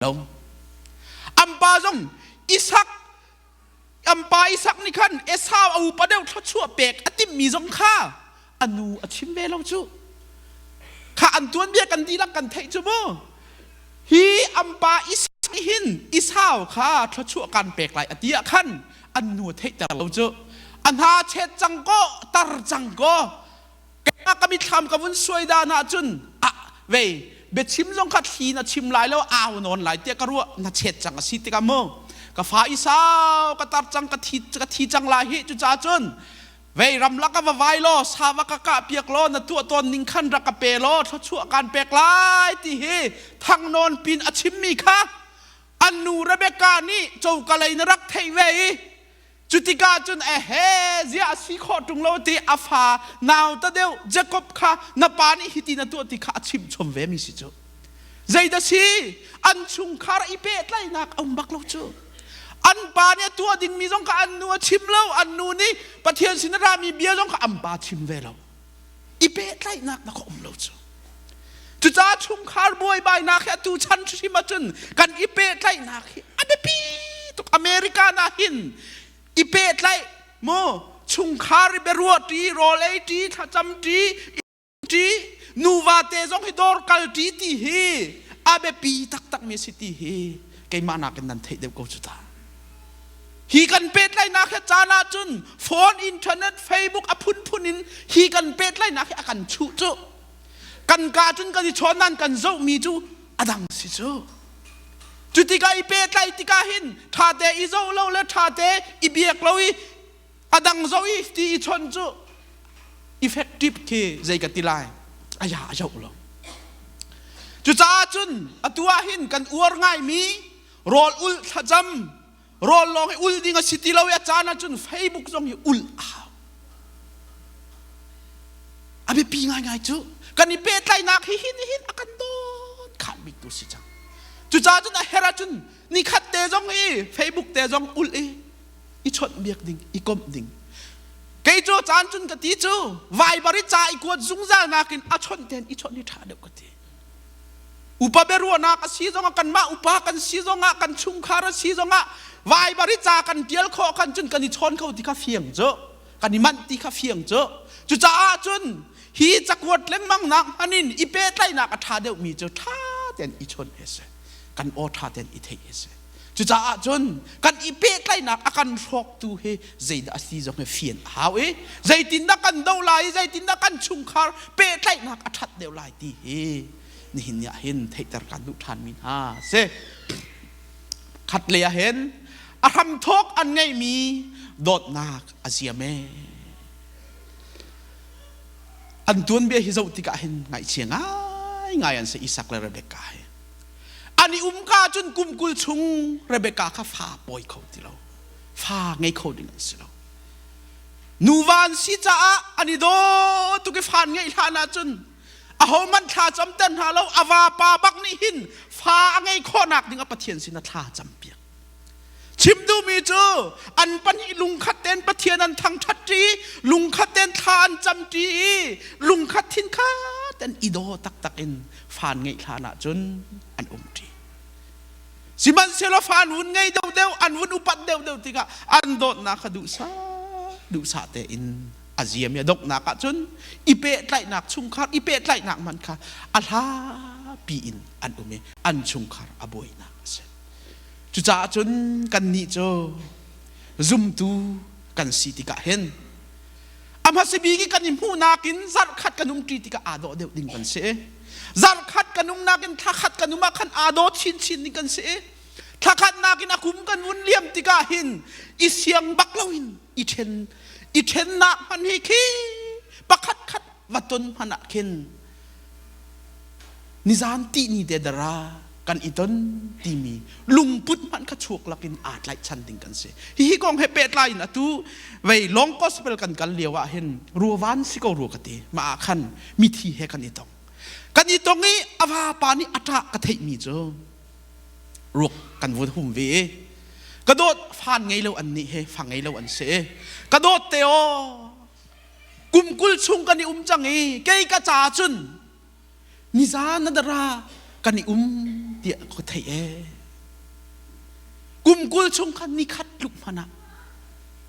lo. An pa zong Isak an pa Isak nih khan Esau a upa deuh thluachuah pek a timhmi zong kha a nu a chim ve lo cu. Kha an tuanbia kan dihlak kan theih cu mu. Hi an pa Isak nih hin Esau kha thluachuah kan pek lai a ti ah khan an nu a theihter lo cu. A hna chet cang kaw tar cang kaw keimah ka mithlam ka vun suai dan ahcun ah vei biachim zong kha thli na chim lai lo au nawn lai tiah ka ruah na chet cang a si tikah mu ka fa i sau ka tar cang ka thi cang lai hi cucaah cun vei ramlak a va vai law sa va ka kah piak law na tuah tawn ning khan rak ka pe law thluachuah kan pek lai ti hi thang nawn pin a chimmi kha an nu Rebecca nih coka lei na rak theih ve i Cutikah cun ehe ziah a si khawh ṭung lo ti a fa nauta deuh Jakob kha na pa nih hiti na tuah ti kha a chimh chom ve mi si cu. Zeidah si an chungkhar i pehtlaihnak a um bak lo cu. An pa nih a tuah dingmi zong kha an nu a chim lo, an nu nih Pathian sin a rami bia zong kha an pa chim ve lo. I pehtlaihnak na kha um lo cu. Cucaah chungkhar buaibainak hi atu chan hrim ahcun kan i pehtlaihnak hi a biapi tuk. America na hin i pehtlaih mu chungkhar i biaruah ṭi, rawl ei ṭi, thlacam ṭi, ṭi, nuva te zong hi dawr kal ṭi ti hi a biapi taktak mi a si ti hi keimah nakin nan theih deuh ko cu ta. Hi kan pehtlaihnak hi caan ahcun phone, internet, Facebook a phunphun in hi kan pehtlaihnak hi a kan chuh cu. Kan ka cun kan i chawn nain kan zohmi cu a dang si cu. Cu tikah i pehtlaih tikah hin ṭhate i zoh lo le ṭhate i biak lo i a dang zoh i ti i chawnh cu effective khi zei ka ti lai aya a zoh lo. Cucaah cun atu ah hin kan uar ngaimi rawl ulh thlacam rawl lawng hi ul ding a si ti lo i a caan ahcun Facebook zong hi ul a hau. A biapi ngaingai cu kan i pehtlaihnak hi hin hin a kan dawn khan bik tu si cang. Cucaah cun a herh ahcun nikhat te zong hi Facebook te zong ul i i chawnh biak ding, i komh ding. Kei cu caan cun ka ti cu Viber i ca i kuat zungzal nakin a chawnh ten i chawnh hi ṭha deuh ka ti. Upa biaruahnak a si zongah kanmah upa kan si zongah kan chungkhar a si zongah Viber i ca kan tial khawh khan cun kan i chawn kho ti kha fiang cu kan i manh ti kha fiang cu cucaah cun hi cakuat lengmang nak hman in i pehtlaihnak a ṭha deuhmi cu ṭha tein i chawnh hi a si kan aw ṭha tein i theih hi a si cucaah cun kan i pehtlaihnak a kan hrawktu hi zeidah a si zong hi fian a hau i zeitindah kan doh lai i zeitindah kan chungkhar pehtlaihnak a ṭhat deuh lai ti hi nihin ni ah hin theihter kan duh ṭhanmi hna si khat lei ah hin a hramthawk an ngeihmi dawtnak a ziam e an tuanbia hi zoh tikah hin ngaihchia ngaingai an si Isak le Rebecca hi an i umka cun kum 20 chung Rebecca kha fa pawi kho ti lo fa ngei kho ding an si lo nuva an si caah an i daw tuk i fa an ngeih hlan ahcun ahohmanh thla camter hna lo a vapa bak nih hin fa a ngei khawhnak ding a Pathian sin a thla campiak chim duhmi cu an pahnih lungkhat tein Pathian an thangṭhat ṭi lungkhat tein thla an cam ṭi i lungkhat thinkhat an i daw taktak in fa an ngeih hlan ahcun an um ṭi sihmanhsehlaw fa an vun ngei deuhdeuh an vun upat deuhdeuh tikah an dawtnak kha duhsah duhsah tein a ziam i a donghnak ahcun i pehtlaihnak chungkhar i pehtlaihnak hmanh kha a hlapi in an um i an chungkhar a buainak a si. Cucaah cun kannih cu zumtu kan si tikah hin a hmasa bik i kan i hmuhnak in zarhkhat kan umṭi tikah aa dawh deuh ding kan si. Zarhkhat kan umnak in thlakhat kan um ah khan aa daw chinchin ding kan si. Thlakhatnak in a kum kan vun liam tikah hin i siang bak loin i ṭhen i ṭhennak hman hi khi pakhat khat va ton hmanh ah khin nizan tihni te dara kan i ton timi lungput hmanh kha chuak lakin aa tlaihchan ding kan si. Hihi kong he pehtlai in atu vei long gospel kan kal lio ah hin ruavan si ko rua ka ti. Mah ah khan mithi he kan i tong. Kan i tong i a vapa nih a ṭah ka theihmi cu ruak kan vun hum ve i ka dawt fan ngei lo an nih he fa ngei lo an si ka dawt te aw kum 20 chung kan i um cang i kei ka ca cun nizan na dara kan i um ti. tiah ka theih ee. Kum 20 chung khan nikhat tluk hmanh ah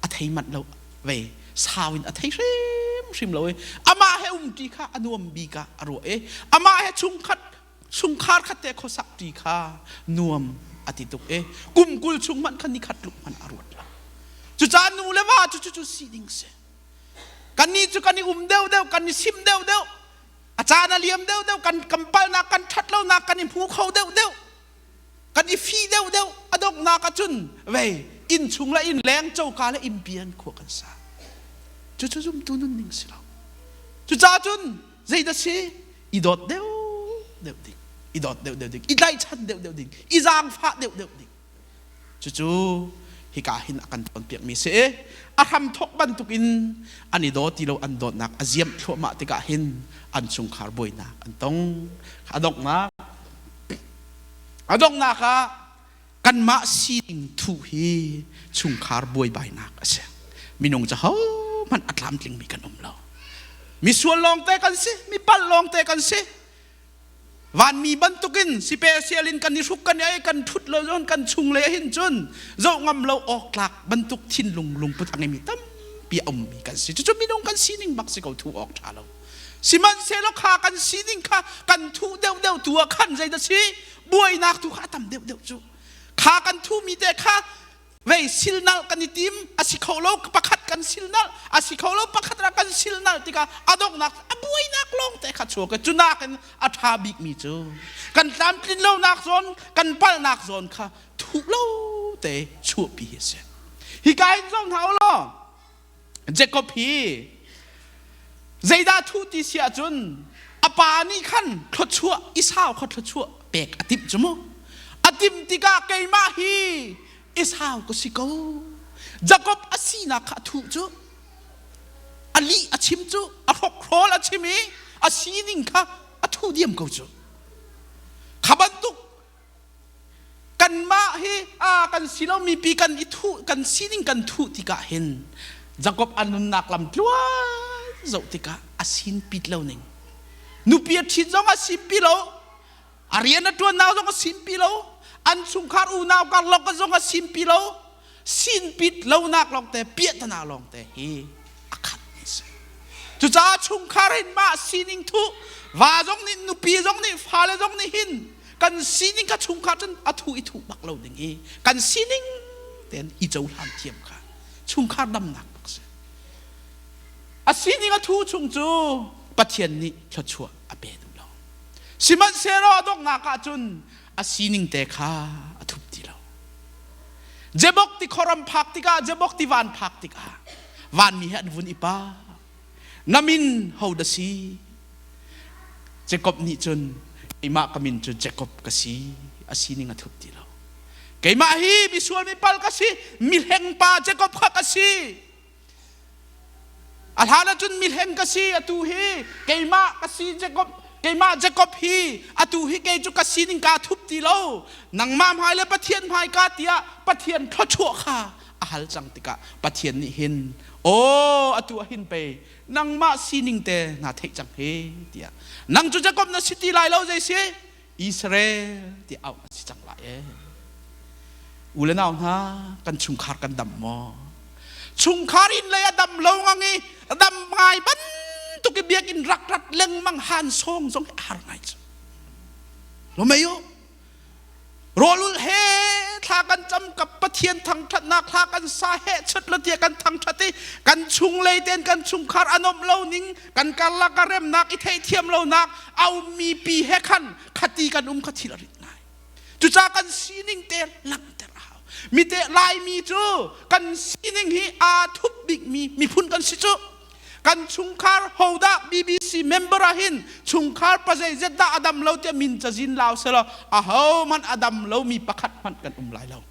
a thei manh lo ve. Sau in a thei hrimhrim lo i amah he umṭi kha a nuam bik ah a ruah i amah he chungkhat chungkhar khat te khuasak ṭi kha nuam a ti tuk i kum 20 chung hmanh khan nikhat tluk hmanh a ruat lo. Cucaah nu le va cu cucu si ding si. Kannih cu kan i um deuhdeuh, kan i sim deuhdeuh, a caan a liam deuhdeuh, kan kan palnak, kan ṭhatlonak kan i hmu kho deuhdeuh, kan i fi deuhdeuh, a donghnak ahcun vei innchung le innleng coka le innpi an khua kan sa. Cucu zumtu nunning si lo. Cucaah cun zeidah si? I dawt deuhdeuh ding, i dawt deuhdeuh ding, i tlaihchan deuhdeuh ding, i zaangfah deuhdeuh ding. Cucu hika hin a kan cawnpiakmi si. A hramthawk bantukin an i daw ti lo an dawtnak a ziamh thluahmah tikah hin an chungkhar buainak an tong. A donghnak a donghnak ah kanmah sining thuh hi chungkhar buaibainak a si. Minung cu hohmanh a tlamtlingmi kan um lo. Misual lawngte kan si, mi palh lawngte kan si. Vanmi bantukin special in kan i hruk kan i ei kan ṭhut lo zon kan chung le hin cun zoh ngam lo awk tlak bantuk thinlung lungput a ngeimi tampi a ummi kan si. Cucu minung kan sining bak si ko thu awk ṭha lo. Sihmanhsehlaw kha kan sining kha kan thuh deuhdeuh tu ah khan zeidah si buainak tu kha a tam deuhdeuh cu. Kha kan thuhmi te kha vei silnalh kan i tim a si kho lo pakhat kan silnalh a si kho lo pakhat ra kan silnalh tikah a donghnak a buainak lawng te kha chuak cu nakin a ṭha bikmi cu kan tlamtlin lonak zawn kan palhnak zawn kha thuh lo te chuahpi hi a si. Hika hin zoh hna u law Jacob hi zeidah thuh ti si ahcun a pa nih khan thluachuah Esau kha thluachuah pek a timh cu mu. A timh tikah keimah hi Esau ka si ko. Jacob a sinak kha a thuh cu. A lih a chim cu, a hrokhrawl a chim i a sining kha a thuh diam ko cu. Kha bantuk Kanmah hi kan si lomi pi kan i thuh kan sining kan thuh tikah hin Jakob a nunnak lam tluan zoh tikah a sin pit lo ning. Nupi a ṭhit zong a sin pi lo, a rian a ṭuannak zong a sin pi lo, an chungkhar unau karlak zong a sin pi lo, sin pit lonak lawngte piahtana lawngte hi a khat mi si. Cucaah chungkhar hin mah sining thuh va zong nih nupi zong nih fale zong nih hin kan sining kha chungkhar cun a thu i thuh bak lo ding i kan sining tein i cohlan thiam kha chungkhar damnak bak si. A sining a thu chung cu Pathian nih thluachuah a pe duh lo. Sihmanhsehlaw a donghnak ah cun a sining te kha a thup ti lo. Jebok ti khuaram phak tikah Jebok ti van phak tikah vanmi he an vun i pa. Na min ho dah si? Jacob nih cun keimah ka min cu Jacob ka si. A sining a thup ti lo. Keimah hi misual mipal ka si, mihleng pa Jacob kha ka si. A hlan ahcun mihleng ka si, atu hi keimah ka si Jacob, keimah Jacob hi atu hi kei cu ka sining kaa thup ti lo. Nangmah hmai le Pathian hmai ka tiah Pathian thluachuah kha a hal cang tikah Pathian nih hin aw atu ah hin pei nangmah sining te naa theih cang hi tiah nang cu Jacob na si ti lai lo zei si Israel ti auh a si cang lai ee. U le nau hna kan chungkhar kan dam maw? Chungkhar inn lei a dam lo ngang i a dam ngai bantuk i biakinn rak rat lengmang han sawng zong hi a har ngai cu. Lo mei u. Rawlul he thla kan cam ka Pathian thangṭhatnak thla kan sa he chut lo tiah kan thangṭhat i kan chunglei ten kan chungkhar a nuamh lo ning kan karlak a remnak i theihthiam lonak a ummi pi he khan khati kan um kha thil a rit ngai. Cucaah kan sining te langhter a hau. Mite Laimi cu kan sining hi aa thup bikmi miphun kan si cu. Kan chungkhar hodah BBC member ah hin chungkhar pazeizet dah a dam lo tiah min cazin lau selaw ahohmanh a dam lomi pakhat hmanh kan um lai lo.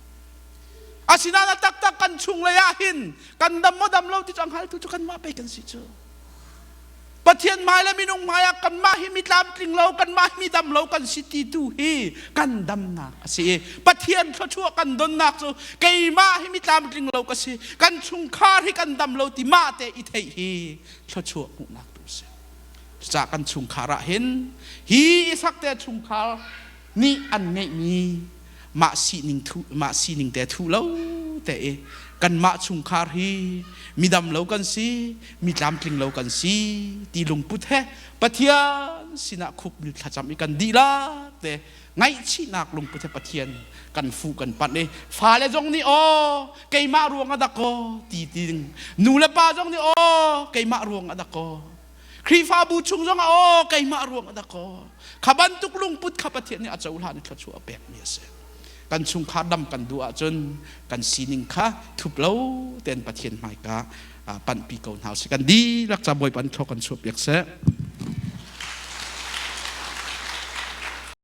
Asinain a taktak kan chunglei ah hin kan dam maw dam lo ti cu a hngaltu cu kanmah pei kan si cu. Pathian hmai le minung hmai ah kanmah hi mi tlamtling lo, kanmah hi mi dam lo kan si ti tu hi kan damnak a si i Pathian thluachuah kan donnak cu keimah hi mi tlamtling lo ka si, kan chungkhar hi kan dam lo ti mah te i theih hi thluachuah hmuhnak tu a si. Cucaah kan chungkhar ah hin hi Isak te chungkhar. nih an ngeihmi mah sining thu mah sining te thu lo te i kanmah chungkhar hi midam lo kan si mi tlamtling lo kan si ti lungput he Pathian sinah khup thlacam i kan dihlak te ngaihchihnak lungput he Pathian kan fuh kan panh i fale zong nih aw keimah ruang ah dakaw ti ting nu le pa zong nih aw keimah ruang ah dakaw Khrihfabu chung zong ah aw keimah ruang ah dakaw kha bantuk lungput kha Pathian nih a cohlan i thluachuah a pekmi a si. Kan chungkhar dam kan duh ahcun kan sining kha thup lo tein Pathian hmaika panhpi ko hna usih. Kan dihlak ca Bawipa nih thlua kan chuahpiak seh.